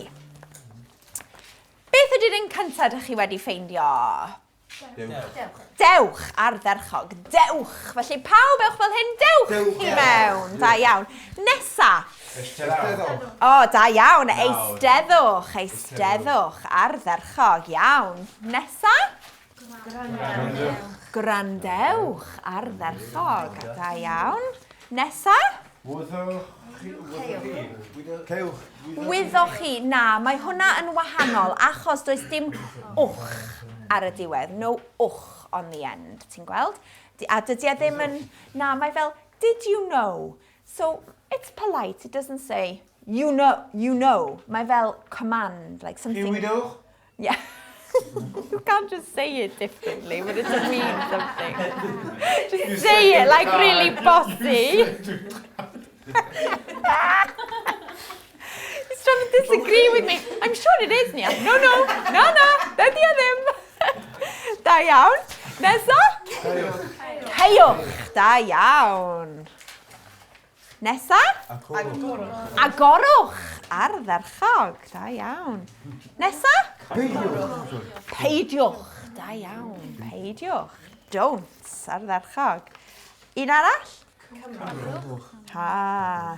beth ydy'r un cyntaf ydych chi wedi ffeindio? Dewch. Dewch, ardderchog, dewch. Felly pawb ewch fel hyn, dewch, Dewch. i mewn. Da iawn. Nesa. Eisteddwch. O, da iawn. Nawr. Eisteddwch, eisteddwch. Ardderchog, iawn. Nesa. Gwrandewch. Gwrandewch, ardderchog. Da iawn. Nesa. Wyddoch chi? Wyddoch chi? Cewch. Wyddoch chi, na, mae hwnna yn wahanol achos does dim wch ar y diwedd. No wch on the end, ti'n gweld? A dydy e ddim yn... Na, mae fel, did you know? So, it's polite, it doesn't say, you know, you know. Mae fel command, like something... Chi wyddoch? Yeah. You can't just say it differently, but it doesn't mean something. Just You say said it you like can't. really bossy. He's trying to disagree with me. I'm sure it is, Nia. No, no, no, no, dydy e ddim. Da iawn. Nesa? Ceiwch. Da iawn. Nesa? Agorwch. Agorwch. Ardderchog. Da iawn. Nesa? Peidiwch. Peidiwch. Da iawn. Peidiwch. Don't. Ardderchog. Un arall? Cymrwch. Ha.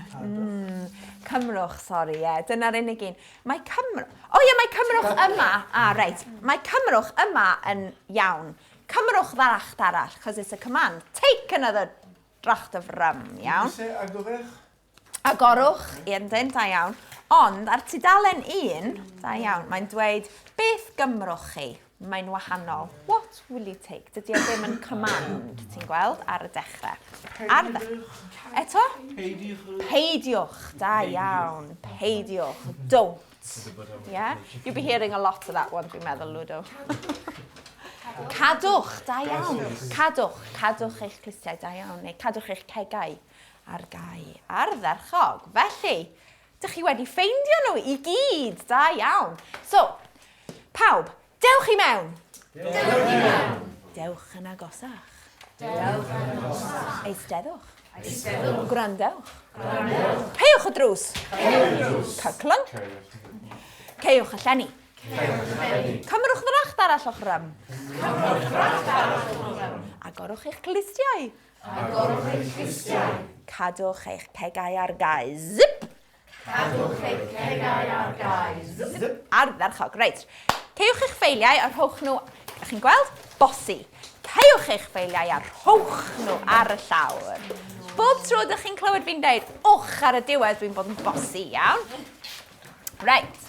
Cymrwch, sori, ie. Yeah. Dyna'r unig un. Mae Cymru... O ie, mae Cymrwch yma. Ah, reit. Mae Cymrwch yma yn iawn. Cymrwch ddracht arall, cos it's a command. Take another dracht of rum, iawn. Did you say agorech? Agorwch, ydyn, da iawn. Ond ar tudalen 1, da iawn, mae'n dweud, beth gymrwch chi? Mae'n wahanol. What will you take? Dydy o ddim yn command, ti'n gweld, ar y dechrau. Ar dde... Eto? Peidiwch. Peidiwch, da iawn. Peidiwch. Don't. Yeah? You'll be hearing a lot of that one, dwi'n meddwl, Ludo. Cadwch, da iawn. Cadwch, cadwch eich clustiau, da iawn, neu cadwch eich cegau ar gau. Ardderchog. Felly, dych chi wedi ffeindio nhw i gyd, da iawn. So, pawb, dewch i mewn. Dewch i mewn. Dewch yn agosach. Dewch yn agosach. Eisteddwch. Eisteddwch. Gwrandewch. Gwrandewch. Caewch y drws. Caewch y drws. Cyclync. Caewch y llenni. Caewch y llenni. Cymrwch ddracht arall o'ch rym. Cymrwch ddracht arall o'ch rym. Agorwch eich clustiau. Agorwch eich clustiau. Cadwch eich cegau ar gau. Zip! Cadwch eich cegau ar gau. Zip! Ardderchog. Reit. Caewch eich ffeiliau a rhowch nhw, ych chi'n gweld? Bossy. Caewch eich ffeiliau a rhowch nhw ar y llawr. Bob tro ydych chi'n clywed fi'n deud wch ar y diwedd, dwi'n bod yn bossy, iawn? Reit.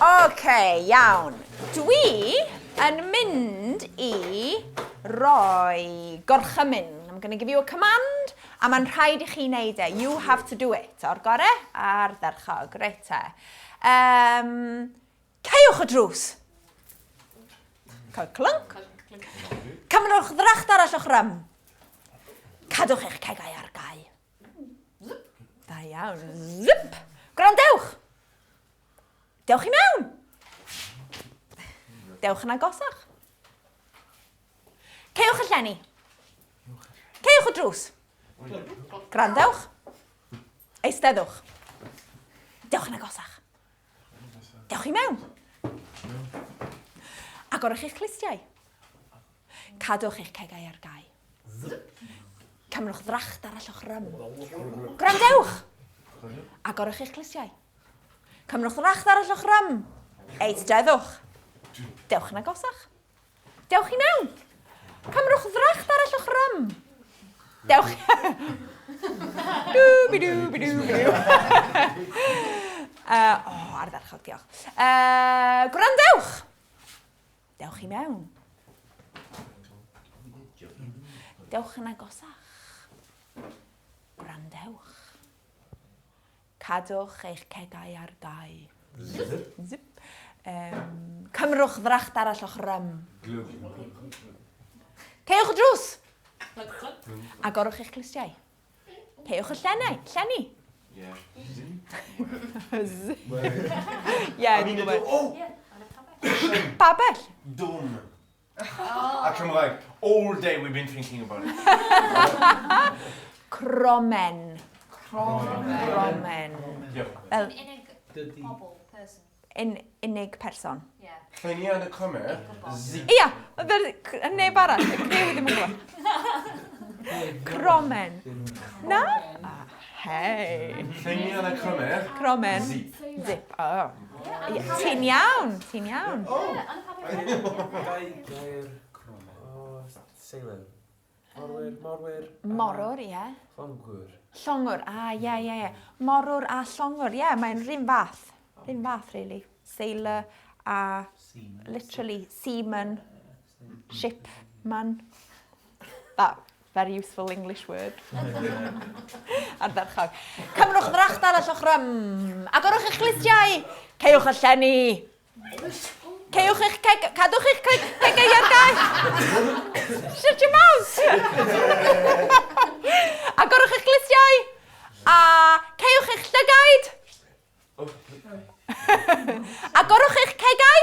OK, iawn. Dwi yn mynd i roi gorchymyn. I'm going to give you a command, a mae'n rhaid i chi wneud e. You have to do it. O'r gore, ardderchog. Reit te. Caewch y drws. Cael clunk. Cymrwch ddracht arall o'ch rym. Cadwch eich cegau ar gau. Da iawn. Zip! Gwrandewch! Dewch i mewn! Dewch yn agosach. Cewch y llenni. Cewch y drws. Gwrandewch. Eisteddwch. Dewch yn agosach. Dewch i mewn. Agorwch eich clustiau. Cadwch eich cegau ar gau. Cymrwch ddracht arall o'ch rym. Gwrandewch! Agorwch eich clustiau. Cymrwch ddracht arall o'ch rym. Eisteddwch. Dewch yn agosach. Dewch i mewn. Cymrwch ddracht arall o'ch rym. Dewch... Dw, bi dw, bi dw, bi dw. O, ardderchog, diolch. Gwrandewch! Dewch i mewn. Dewch yn agosach. Gwrandewch. Cadwch eich cegau ar gau. Zip. Zip. Cymrwch ddracht arall o'ch rym. Caewch y drws! Agorwch eich clustiau. Caewch y llenau, llenni. Yeah. Ie, dwi'n gwybod. Pabell. Dwm. A Cymraeg. All day we've been thinking about it. Cromen. Cromen. Fel... Unig pobl, person. Unig person. Llenni yn y cymer, zip. Ia, neb arall, y criw ddim yn gwybod. Cromen. Na? Hei. Llenni yn y cymer, Cromen. Zip. Zip, o. Ti'n iawn, ti'n iawn. Gair cromen. O, sailor. Morwyr, morwyr. Morwr, ie. Llongwr. Llongwr, a ie, ie, ie. Morwr a llongwr, ie, mae'n rhywun fath. Rhywun fath, really. Sailor a literally seaman, shipman. That very useful English word. Ardderchog. Cymrwch ddracht arall o'ch rym. Agorwch eich clustiau. Caewch y llenni. Caewch eich ceg... Cadwch eich cegau ar gau. Shut your mouth. Agorwch eich clustiau. A caewch eich llygaid. Agorwch eich cegau.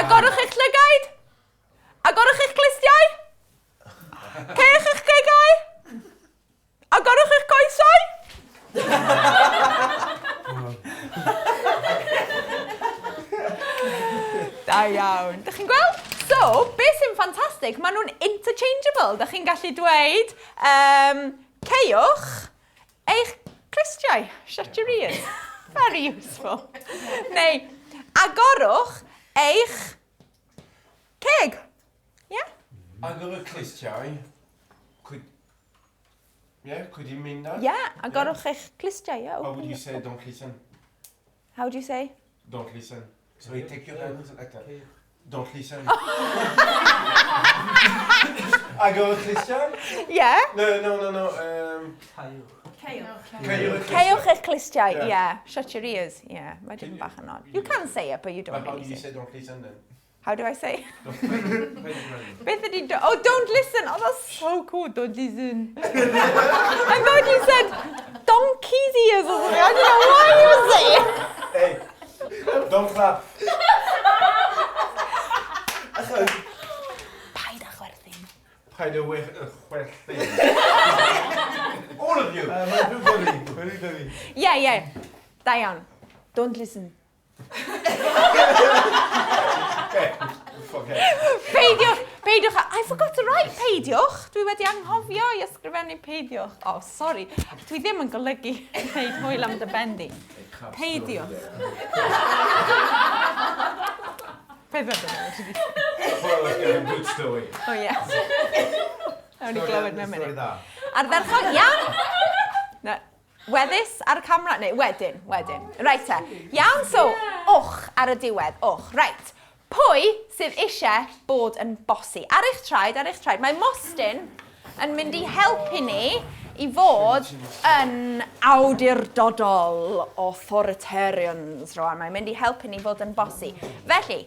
Agorwch eich llygaid. Agorwch eich clustiau. Caewch eich cegau. Agorwch eich coesau. Da iawn. Dych chi'n gweld? So, beth sy'n ffantastig, maen nhw'n interchangeable. Dych chi'n gallu dweud, caewch eich clustiau. Shut your ears. Very useful. Neu, agorwch eich ceg. Yeah? Agor y clustiau. Could you mean that? Yeah, agorwch eich clustiau. Yeah, How would you say don't listen? How would you say? Don't listen. So you take your hands like that. Don't listen. Agor y clustiau? Yeah. No, no, no, no. Caewch. Caewch. Caewch eich clustiau, Yeah. yeah. Shut your ears, yeah. Mae dim bach yn odd. You can say it, but you don't But how really do you say say don't listen then? How do I say? Don't listen. Beth ydi... Oh, don't listen! Oh, that's so cool, don't listen. I thought you said donkey's ears or something. I don't know why you were saying. Hey, don't clap. Paid â chwerthin. Paid â chwerthin. All of you. Mae'n rhyw dyfu, mae'n rhyw dyfu. Yeah, yeah. Da iawn. Don't listen. Okay. Okay. Peidiwch, peidiwch. I forgot to write peidiwch. Dwi wedi anghofio i ysgrifennu peidiwch. Oh, sorry. Dwi ddim yn golygu gwneud hwyl am dy ben di. Peidiwch. Beth oedd yna? Well, let's get a good story. Oh, yes. Awn ni glywed mewn Stori munud. dda. Ardderchog, iawn. Na. Weddus ar y camera? Neu wedyn, wedyn. Reit te. Iawn, so, wch ar y diwedd, wch. Reit. Pwy sydd eisiau bod yn bossy? Ar eich traed, ar eich traed. Mae Mostyn yn mynd i helpu ni i fod yn awdurdodol authoritarians rwan. Mae'n mynd i helpu ni fod yn bossy. Felly,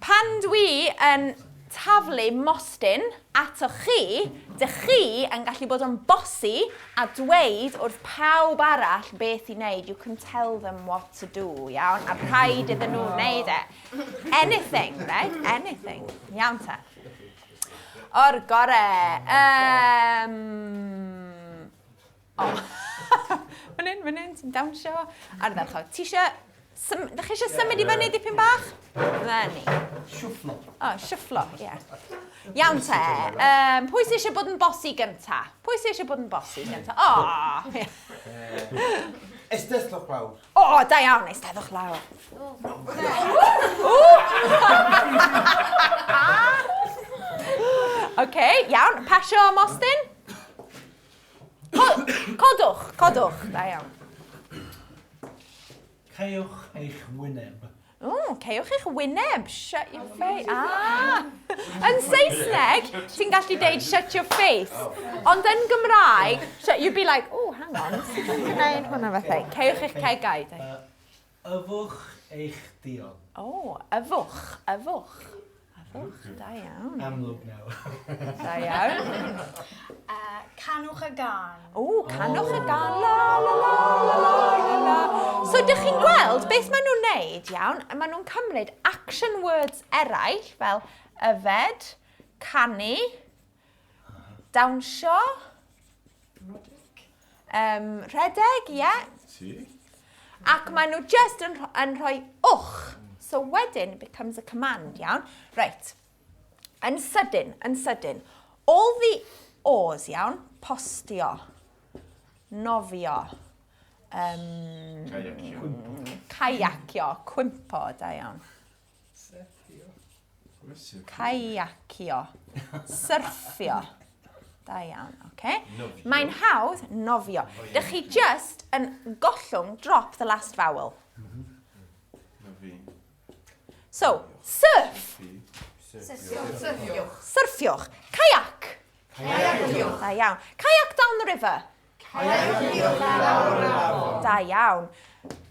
Pan dwi yn taflu mostyn atoch chi, dych chi yn gallu bod yn bossy a dweud wrth pawb arall beth i wneud. You can tell them what to do, iawn? A rhaid iddyn nhw wneud e. Anything, right? Anything. Iawn ta. O'r gore. O. Fan hyn, fan hyn, ti'n dawnsio. Ardderchog. Ti eisiau... Dych chi eisiau symud i fyny dipyn bach? Fyny. Siwfflo. O, siwfflo, ie. Yeah. Iawn te. Pwy sydd eisiau bod yn bossy gynta? Pwy sydd eisiau bod yn bossy gynta? O! Eisteddwch lawr. O, da iawn, eisteddwch lawr. Oce, iawn. Pasio am Austin? Codwch, codwch. Da iawn. Caewch eich wyneb. O, caewch eich wyneb. Shut your face. Ah! Yn Saesneg, ti'n gallu deud shut your face. Ond yn Gymraeg, shut, you'd be like, oh, hang on, sut dwi'n gwneud hwnna fatha? Caewch eich cegaid. Yfwch eich diod. O, yfwch, yfwch. Yfwch, da iawn. Amlwg nawr. Da iawn. Canwch y gân. O, canwch y gân. La, la, la, la, la, la, la. So, dych chi'n gweld beth maen nhw'n neud, iawn? Maen nhw'n cymryd action words eraill, fel yfed, canu, dawnsio, rhedeg, ie. Yeah. Si. Ac maen nhw just yn, yn rhoi wch. So wedyn, it becomes a command, iawn. Reit. Yn sydyn, yn sydyn. All the o's, iawn. Postio. Nofio. Caiacio. Caiacio. Cwympo, da iawn. Syrffio. Caiacio. Syrffio. Da iawn, oce. Okay. Mae'n hawdd nofio. Dych chi just yn gollwng drop the last vowel. Nofi. So, surf. Syrfio. Syrffiwch. Kayak. Caiaciwch. Da iawn. Kayak down the river. Caiaciwch lawr yr afon. Da iawn.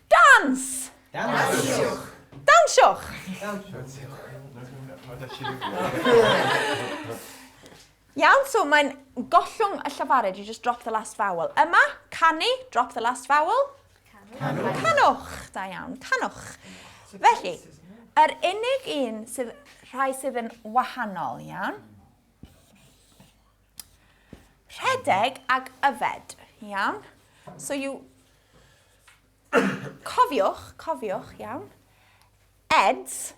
Dance. Dawnsiwch. Dawnsiwch. Iawn, so mae'n gollwng y llafared, you just drop the last vowel. Yma, canu, drop the last vowel. Canwch. Canwch, da iawn, canwch. Felly, yr unig un sydd, rhai sydd yn wahanol, iawn. Rhedeg ag yfed, iawn. So you... Cofiwch, cofiwch, iawn. Eds,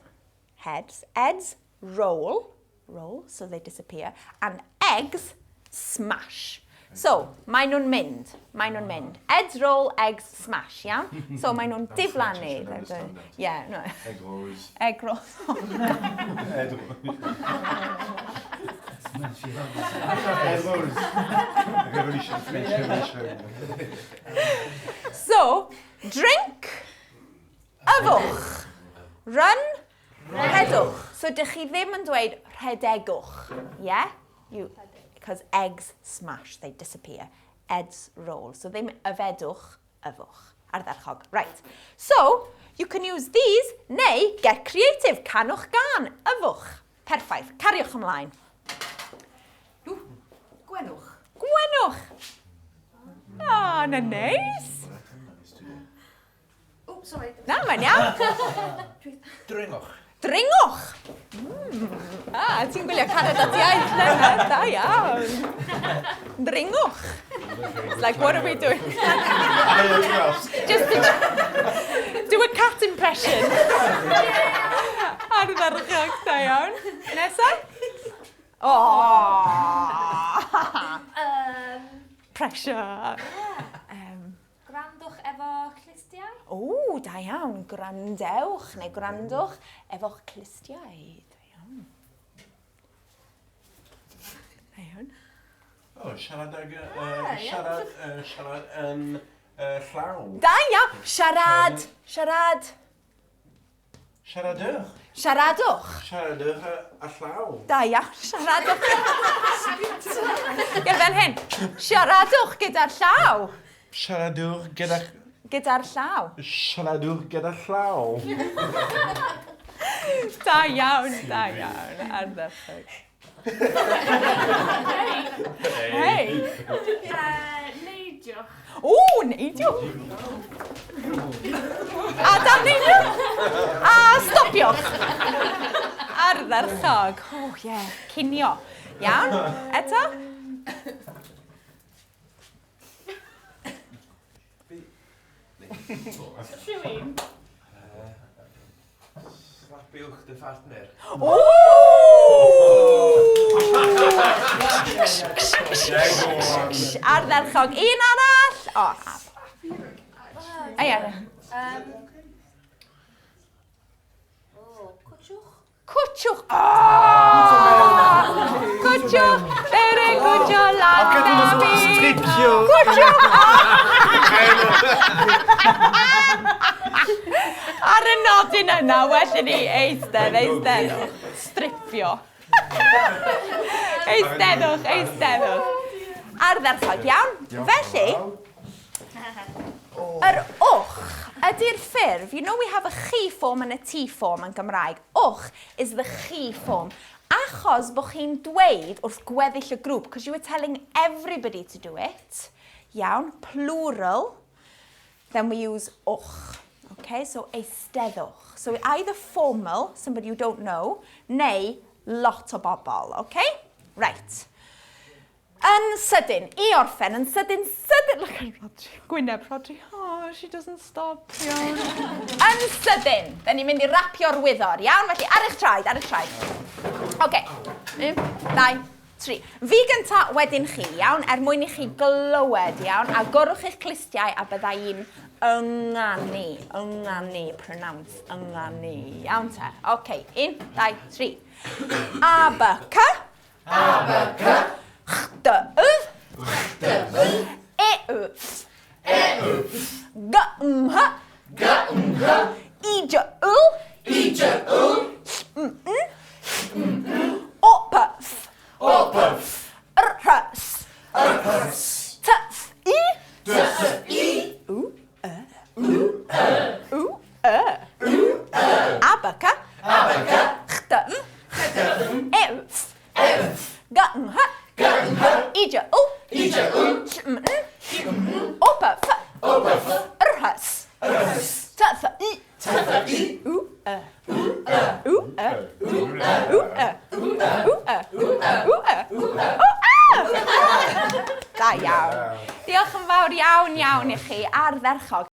heads, eds, roll, roll, so they disappear, and eggs, smash. So, maen nhw'n mynd, maen nhw'n mynd. Eds roll, eggs smash, iawn? So, maen nhw'n diflannu. Yeah, no. Egg rolls. Egg rolls. Oh, Egg rolls. Revolution, French Revolution. So, drink, yfwch. Run, rhedwch. So, dych chi ddim yn dweud rhedegwch, yeah? You, because eggs smash, they disappear. Eds roll. So, ddim yfedwch, yfwch. Ardderchog. Right. So, you can use these, neu get creative. Canwch gan, yfwch. Perffaith. Cariwch ymlaen. Gwenwch. Gwenwch. O, na neis. O, sorry. Na, mae'n iawn. Dringwch. Dringwch! Ah, ti'n gwylio Canada at Iaith, Lena? Da iawn. Dringwch. It's like, what are we doing? Just to do a cat impression. Ardderchog, da iawn. Nesa? Oh! Pressure. Gwrandwch efo clustiau? O, da iawn. Gwrandewch neu gwrandwch efo'ch clustiau. Da iawn. Da iawn. O, siarad ag... Siarad, siarad yn Llaw. Da iawn. Siarad. Siarad. Siaradwch. Siaradwch. Siaradwch a llaw. Da iawn. Siaradwch. Ie, fel hyn. Siaradwch gyda'r llaw. Siaradwch gyda... Gyda'r llaw. Siaradwch gyda llaw. Da iawn, da iawn. Ardderchog. Hei. Neidiwch. O, neidiwch. Adam, neidiwch. A stopiwch. Ardderchog. O, ie. Yeah. Cinio. Iawn. Eto. Rhywun. Slapiwch dy phartner. O! Ardderchog. Un arall. O, ab. A ie. Cwtshwch. Cwtshwch. O! Cwtshwch. Dere cwtshio lan da fi. Cwtshwch. Ar y nodyn yna, well i ni eistedd, eisteddwch. Stripio. Eisteddwch, eisteddwch. Ardderchog, iawn. Felly, yr wch ydy'r ffurf. You know we have a chi form and a ti form yn Gymraeg. Wch is the chi form. Achos bod chi'n dweud wrth gweddill y grŵp, because you were telling everybody to do it, iawn, plural, then we use wch. Okay, so eisteddwch. So either formal, somebody you don't know, neu lot o bobl, okay? Right. Yn sydyn, i orffen, yn sydyn, sydyn... Look at Rodri, gwyneb Rodri. Oh, she doesn't stop, iawn. Yn sydyn, da ni'n mynd i rapio'r wyddor, iawn? Felly, ar eich traed, ar eich traed. Oce, 1, 2, 3. Fi gynta, wedyn chi, iawn? Er mwyn i chi glywed, iawn? A gorwch eich clustiau a bydda i'n ynganu, ynganu, pronounce, ynganu. Iawn te. Oce, 1, 2, 3. A, B, C. A, B, C. Ch, D, Y. Ch, D, Y. E, Y, F. E, Y, F. G, M, H. G, M, H. I, J, L. I, J, L. Ll, M, N. L, M, N. O, P, F. O, P, F. R, H, S. R, H, S. T, F, I. T, F, I. U, E. U, E. U, E. U, E. A, B, C. A, B, C. Ch, D, M. Ch, D, M. E, F. E, F. G, M, H. G, M, H. I, J, U. I, J, U. Ll, M, N. L, M, N. O, P, F. O, P, F. R, H, S. R, H, S. T, F, I. T, F, I. U, E. U, E. U, E. U, E. U, E. U, E. U, E. U, E. U, E. U, E. O, E! Da iawn. Diolch yn fawr iawn iawn i chi. Ardderchog.